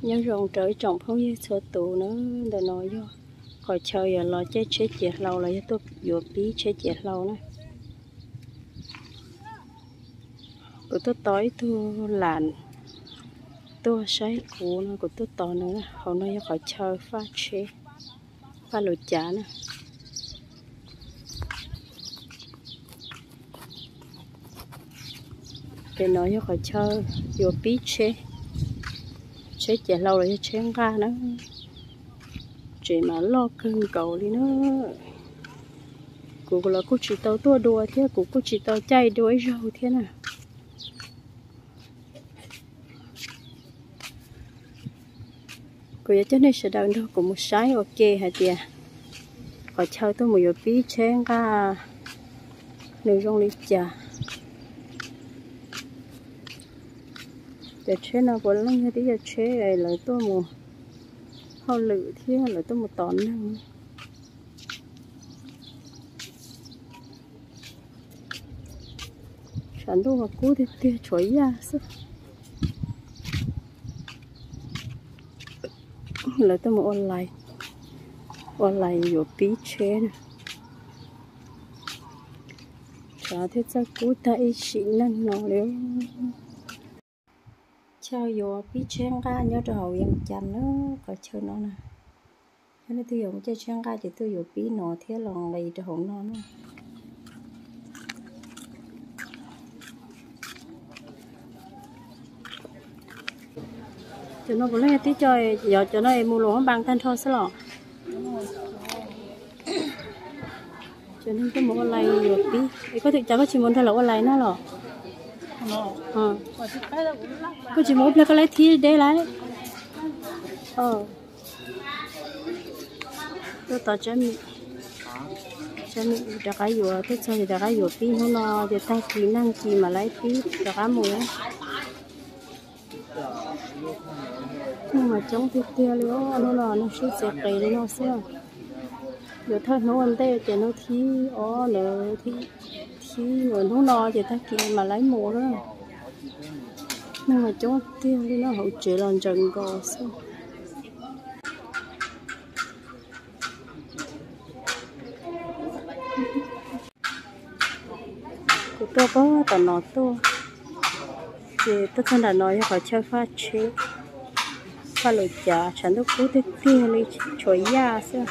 Nyob zoo rau ib tsoom phooj ywg txhua tus na, ntawm no yog qhov chaw yuav los caij tsheb ciav hlau los yog tuaj yuav pib tsheb ciav hlau na. Kuv tuaj tos ib tug lam tuaj saib kuv no, kuv tuaj tos nws na. Hauv no yog qhov chaw faj tsheb, faj lus cav na. Ces no yog qhov chaw yuav pib tsheb, tsheb ciav hlau los yog tsheb nqaj na. Tsev mas loj kawg nkaus li na. Kuv los kuj tsis tau tuaj dua thiab, kuv kuj tsis tau caij dua ib zaug thiab na. Kuv yuav coj nej sawv daws nrog kuv mus saib ua ke hais tias qhov chaw tuaj mus yuav pib tsheb nqaj nws zoo li cas. Cov tsheb no puav leej yog tib cov tsheb lawv tuaj mus hauj lwm thiab lawv tuaj mus tos neeg. Tshav ntuj mas kub tiag tiag, tshuav yaj xwb. Lawv tuaj mus ua lais, ua lais yuav pib tsheb na. Tshav thiaj txawj kub tag ib sim neej no li. Chaw yuav pib tsheb nqaj nyob rau hauv Yees Cas na, qhov chaw no na. Yog leej twg yuav mus caij tsheb nqaj ces tuaj yuav pib no thiab los nqis rau hauv no na. Cov no puav leej yog tib co, yog cov no es mus luam hoob npas tag nrho xwb los? Cov neeg tuaj mus ua lais yuav pib. Es koj twb cas koj tsis mus nrog lawv ua lais na los? Koj tsis mus ua pliag koj laib thib deb lawm. Tuaj tos Tsab Mim, Tsab Mim rov qab yuav, tuaj txog ces rov qab yuav pib hnub no ces tag kis nag kis mam laib pib rov qab mus. Neeg mas coob tiag tiag li os, hnub no neeg sib txiv qis li no xwb. Yuav thawj hnub ua ntej ces hnub thib ob ntawd, thib, thib hnub no ces tag kis mam laib mus na. Neeg mas coob tiag li no, hauv tsev los ntsaws nkaus xwb. Kuv tuaj pog tom no tuaj, ces tuaj txog nram no yog qhov chaw faj tsheb, faj lus cav, tshav ntuj kub tiag tiag li, tshuav yaj xwb.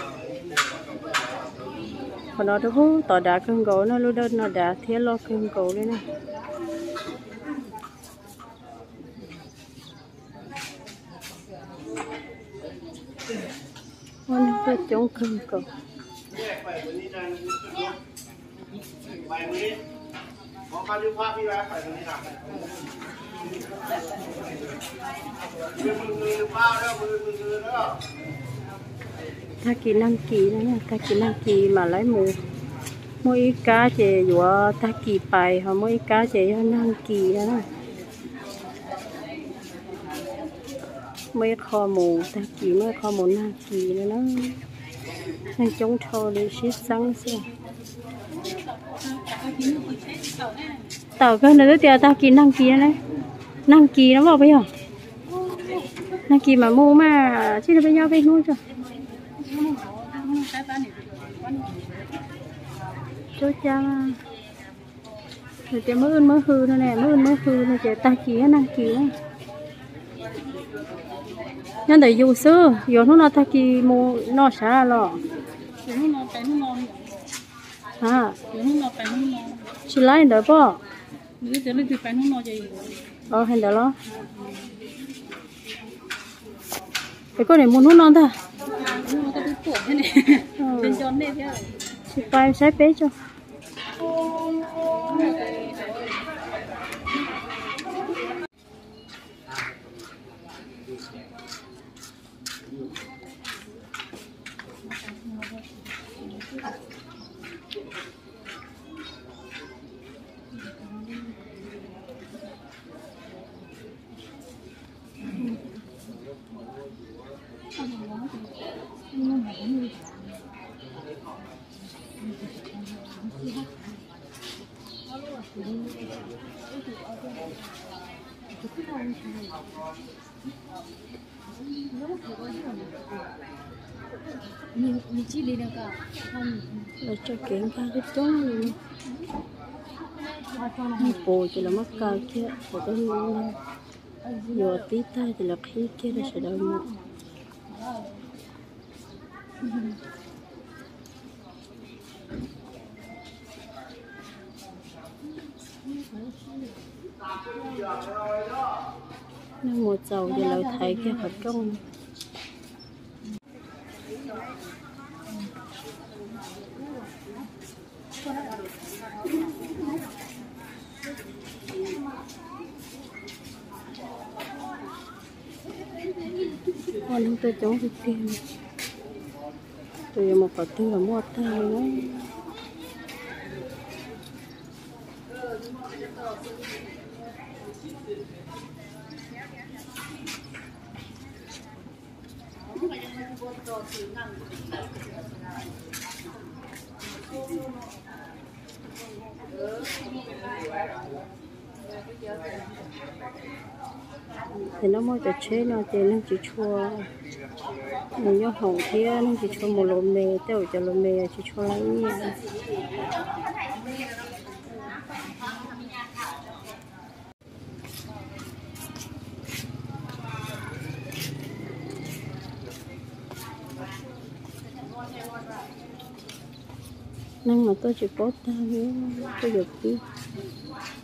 Qhov no rau pug tod dav kawg nkaus na, lub dawm no dav thiab loj kawg nkaus li na. Muaj neeg tuaj coob kawg nkaus. Tag kis nag kis no, tag kis nag kis mam laib mus. Muaj ib kab ces yuav tag kis pais, ho muaj ib kab ces yog nag kis no na. Muaj ib qho mus tag kis, muaj ib qho mus nag kis no na. Neeg coob dhau li sib txeeb xwb. Tawm kawg ntawd twb tias tag kis nag kis no ne. Nag kis no mas puas yog? Nag kis mam mus mas, tsis no peb nyob peb hnub tso. Tsuas cas nws tias muaj wj muaj hw no ne, muaj wj muaj hw no ces tag kis nag kis na. Nyob ntawm yus xwb, yuav hnub no tag kis mus noj sav los? Tsis laib ntawd pob. Hais ntawd los? Es koj niam mus hnub no ntag. Tsis pais saib peb tso. Lawv tso kev nkag coob coob li. Neeg puv ces lawv muab kaw kiag, lawv tuaj yuav tib tag ces lawv qhib kiag rau sawv daws mus. Neeg mus txaus ces lawv thaiv kiag qhov rooj. Ua neeg tuaj coob tiag tiag, tus yuav mus qhov twg los muaj tag li na. Ces no muaj cov tsheb no ces neeg tsis tshua mus nyob hoom thiab neeg tsis tshua mus lus mes, tej zaum cov lus mes tsis tshua laib nyiaj. Neeg mas tuaj tsis paub tag li, tuaj yuav pib,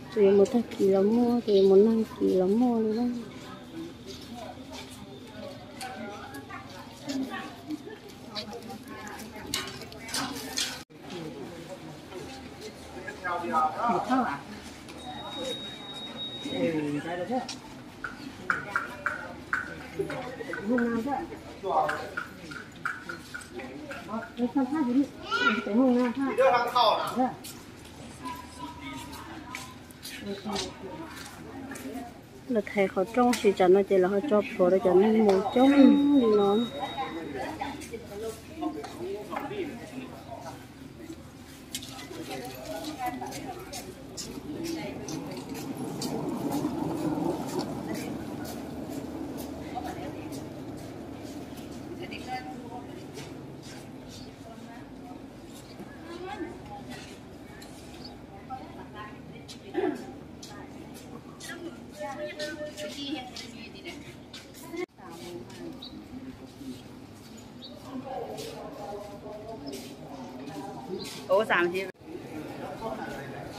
tus yuav mus tag kis los muaj, tus yuav mus nag kis los muaj li na. Lawv thaiv qhov rooj tsis tsam no ces lawv ho tso plhuav rau cov neeg mus coob li no.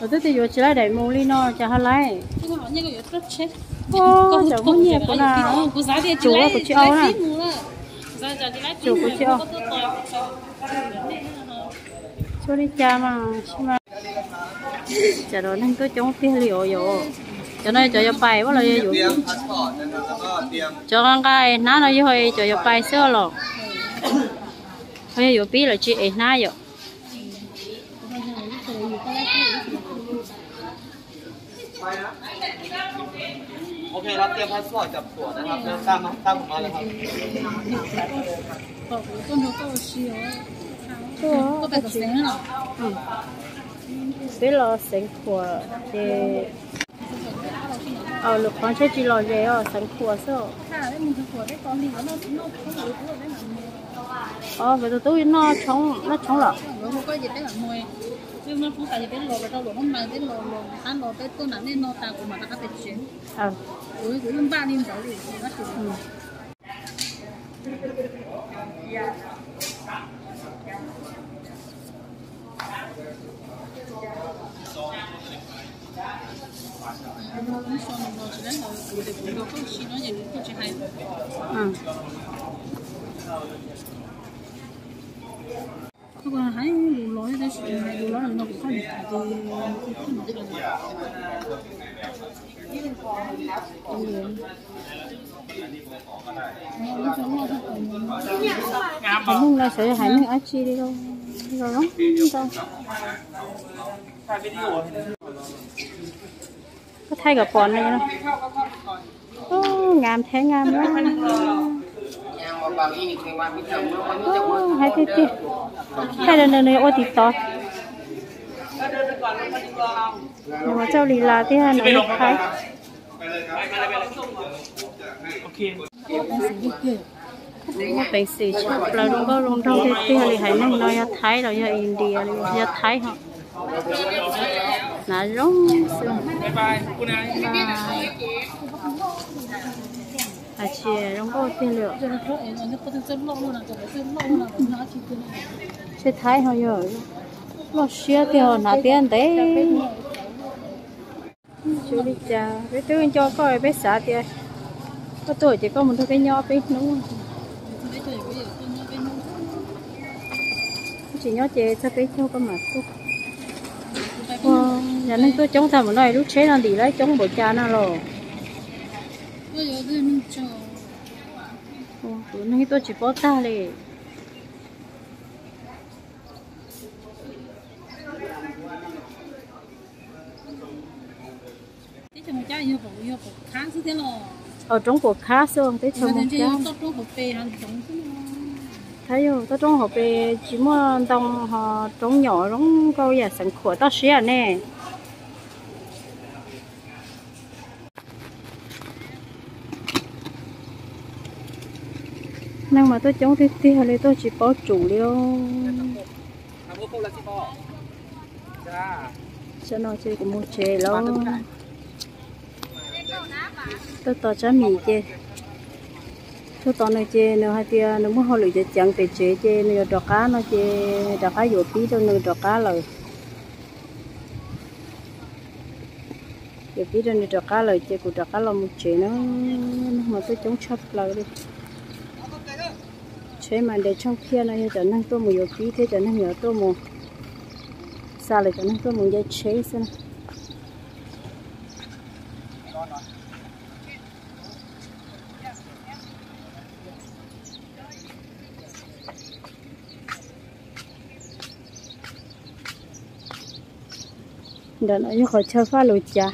Twb tias yuav tsis laib daim mus li no cas ho laib. Cov muaj nyiaj kuv na, tsum kuv tsis au na. Tsum kuv tsis au. Tsuas li cas mas, sib mas. Cov no neeg tuaj coob tiag li os yom. Cov no cov yuav pais los yog yuav, cov nqa nqa es hnab no yog cov yuav pais xwb los, ho yog yuav pib lawv tsis es hnab yom. Peb los Xeev Khuam ces, lwm qhov ntshe tsis lom zem os, Xeev Khuam xwb. Os, nkawd tus tub noj tshoob, noj tshoob lawm. Haiv neeg no xyov yog haiv neeg dab tsi li, zoo zoo nkauj. Koj thaij kom pom ne. Nkas thiab nkas na. Hais tiag tiag, thaij rau nws nws ua tim tod. Nws ua txauj li las tiag nws thaij. Muaj peev xwm tshaj plaws, zoo nkauj zoo nraug tiag tiag li. Haiv neeg no yog Thaib los yog India li, yog Thaib ho. Hnav zoo xwb. Hais tias zoo nkauj tiag li. Tsheb Thaib ho yog loj siab tiag, hnav tiab ntev. Tsis ua li cas, peb twb nco koj, peb xav tias koj tuaj ces koj mus nrog peb nyob peb hnub. Tsis nyob ces txog peb caug koj mam tuaj. Ua, yog neeg tuaj coob tag mus no, lub tsheb no ntim lawv coob npaum cas no los. Tus neeg tuaj tsis paub tag li. Os, roob Puas Khab xwb, teb chaws Moos Cab. Thab yog toj roob hauv pes tsis muaj ntoo, ho roob nyom zoo nkauj yam xeev khuam toj siab ne. Neeg mas tuaj coob tiag tiag li, tuaj tsis paub tsum li. Tam no ces kuv mus tsev lawm. Tuaj tos Tsab Mim ces, tuaj tos nws ces nws hais tias nws muaj hauj lwm ceev ceev pem tsev ces nws yuav rov qab no ces rov qab yuav pib rau nws rov qab lawm. Yuav pib rau nws rov qab lawm ces kuv rov qab los mus tsev na. Neeg mas tuaj coob tshaj plaws li. Tsheb mas nres tshooj phiaj no yog cov neeg tuaj mus yuav pib thiab cov neeg yuav tuaj mus xa lawv cov neeg tuaj mus nce tsheb xwb na. Ntawm no yog qhov chaw faj lus cav.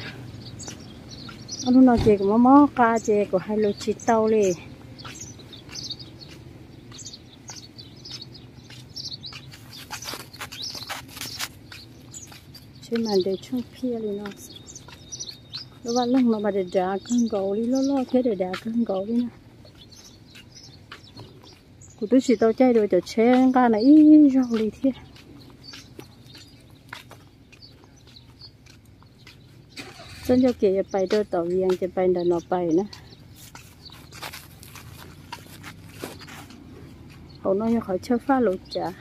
Ob hnub no ces kuv mob mob qa ces kuv hais lus tsis tau li. Tsheb mas nres tshooj phiaj li no. Lub vaj loog no mas dav dav kawg nkaus li, loj loj thiab dav dav kawg nkaus li na. Kuv twb tsis tau caij dua cov tsheb nqaj no ib zaug li thiab. Txoj ncauj kev yuav pais rau tom Vias ces pais ntawm no pais na. Hauv no yog qhov chaw faj lus cav.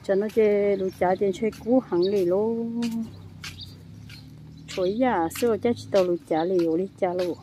Tam no ces lus cav ces ntshe kub heev li lauj. Tshuav ib yam xwb los caij tsis tau lus cav li, ua li cas lauj?